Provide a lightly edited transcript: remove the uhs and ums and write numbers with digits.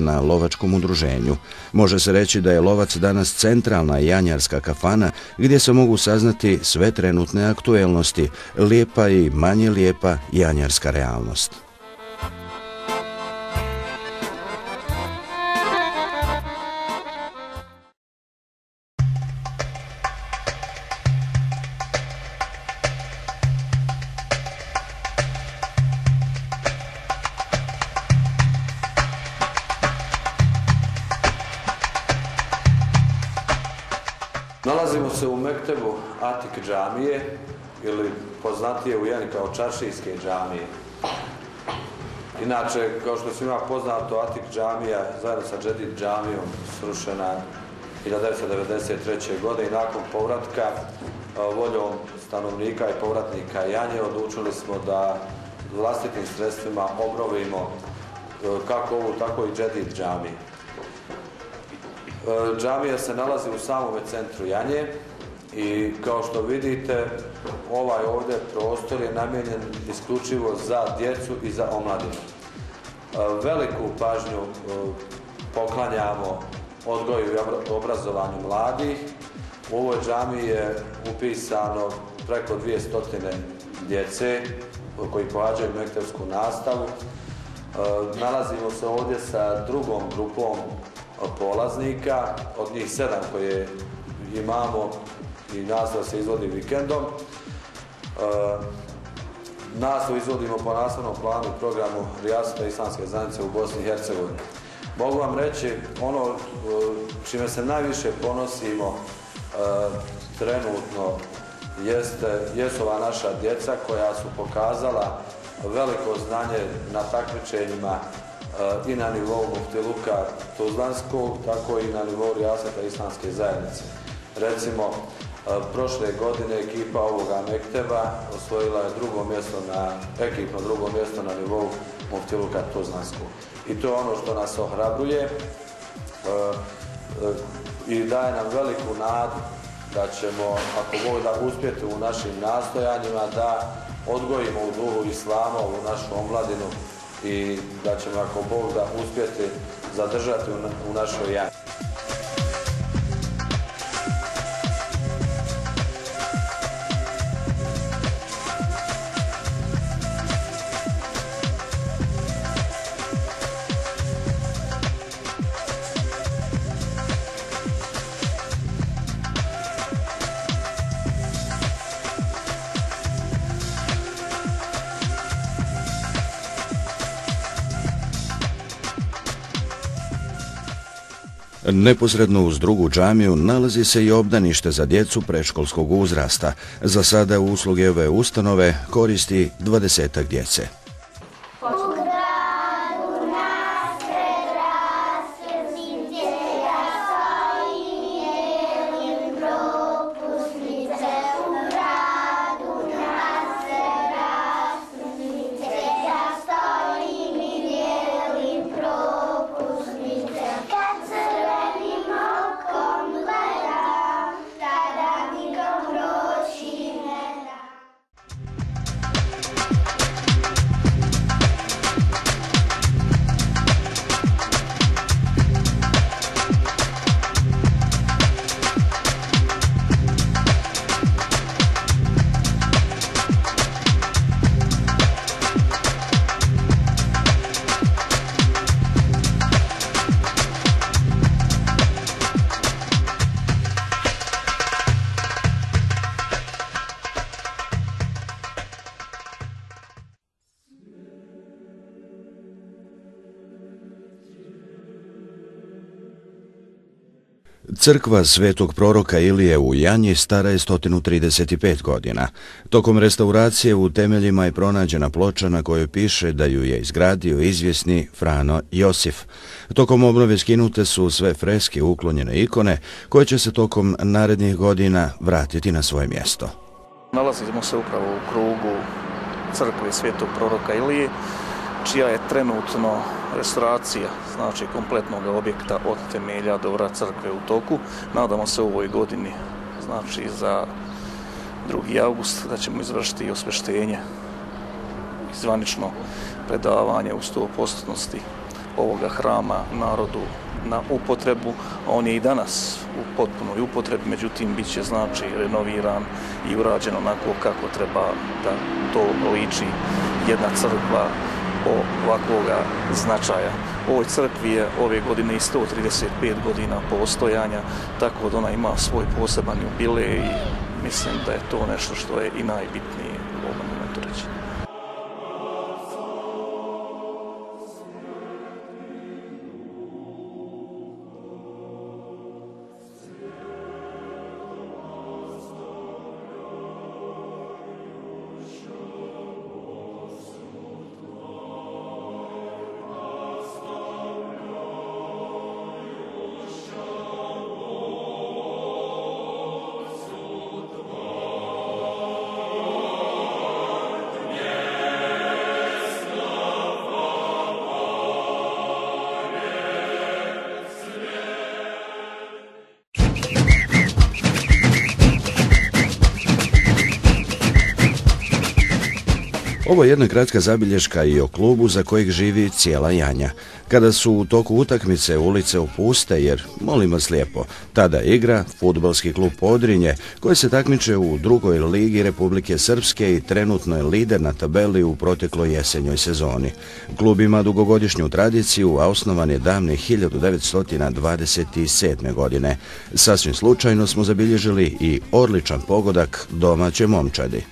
na lovačkom udruženju. Može se reći da je Lovac danas centralna janjarska kafana gdje se mogu saznati sve trenutne aktuelnosti, lijepa i manje lijepa janjarska realnost. Nalazimo se u mektebu Atik džamije, ili poznatije u Jani kao Čaršijske džamije. Inače, kao što svima poznato, Atik džamija zajedno sa Džedid džamijom srušena 1993. godine i nakon povratka voljom stanovnika i povratnika Janje odlučili smo da vlastitim sredstvima obnovimo kako ovu, tako i Džedid džamiju. Džamija se nalazi u samome centru Janje i kao što vidite ovaj ovdje prostor je namijenjen isključivo za djecu i za omladinu. Veliku pažnju poklanjamo odgoju i obrazovanju mladih. U ovoj džamiji je upisano preko 200 djece koji pohađaju mektepsku nastavu. Nalazimo se ovdje sa drugom grupom polaznika, od njih 7 koje imamo i nastava se izvodi vikendom. Nastavu izvodimo po nastavnom planu i programu Rijaseta islamske zajednice u Bosni i Hercegovini. Mogu vam reći, ono čime se najviše ponosimo trenutno jesu ova naša djeca koja su pokazala veliko znanje na takmičenjima i na nivou Muftiluka Tuzlanskog, tako i na nivou Rijaseta islamske zajednice. Recimo, prošle godine ekipa ovoga mekteba osvojila je ekipno drugo mjesto na nivou Muftiluka Tuzlanskog. I to je ono što nas ohrabruje i daje nam veliku nadu da ćemo, ako Bog da, uspjeti u našim nastojanjima da odgojimo u duhu Islama ovu našu omladinu i da ćemo, ako Bog da, uspjeti zadržati u našoj Janji. Neposredno uz drugu džamiju nalazi se i obdanište za djecu predškolskog uzrasta. Za sada usluge ove ustanove koristi 20-ak djece. Crkva svetog proroka Ilije u Janji stara je 135 godina. Tokom restauracije u temeljima je pronađena ploča na kojoj piše da ju je izgradio izvjesni Frano Josif. Tokom obnove skinute su sve freske uklonjene ikone koje će se tokom narednih godina vratiti na svoje mjesto. Nalazimo se upravo u krugu crkve svetog proroka Ilije, čija je trenutno restauracija, znači kompletnog objekta od temelja do vrata crkve u toku. Nadamo se u ovoj godini, znači za 2. august, da ćemo izvršiti i osveštenje i zvanično predavanje u 100%. ovoga hrama narodu na upotrebu. On je i danas u potpunoj upotrebi, međutim bit će znači renoviran i urađen onako kako treba da to liči jedna crkva ovakvoga značaja. Ovoj crkvi je ove godine i 135 godina postojanja, tako da ona ima svoj poseban jubilej i mislim da je to nešto što je i najbitnije u ovom momentu reći. Ovo je jedna kratka zabilješka i o klubu za kojeg živi cijela Janja. Kada su u toku utakmice ulice opuste, jer, molim vas lijepo, tada igra fudbalski klub Podrinje, koji se takmiče u drugoj ligi Republike Srpske i trenutno je lider na tabeli u protekloj jesenjoj sezoni. Klub ima dugogodišnju tradiciju, a osnovan je davne 1927. godine. Sasvim slučajno smo zabilježili i odličan pogodak domaće momčadi.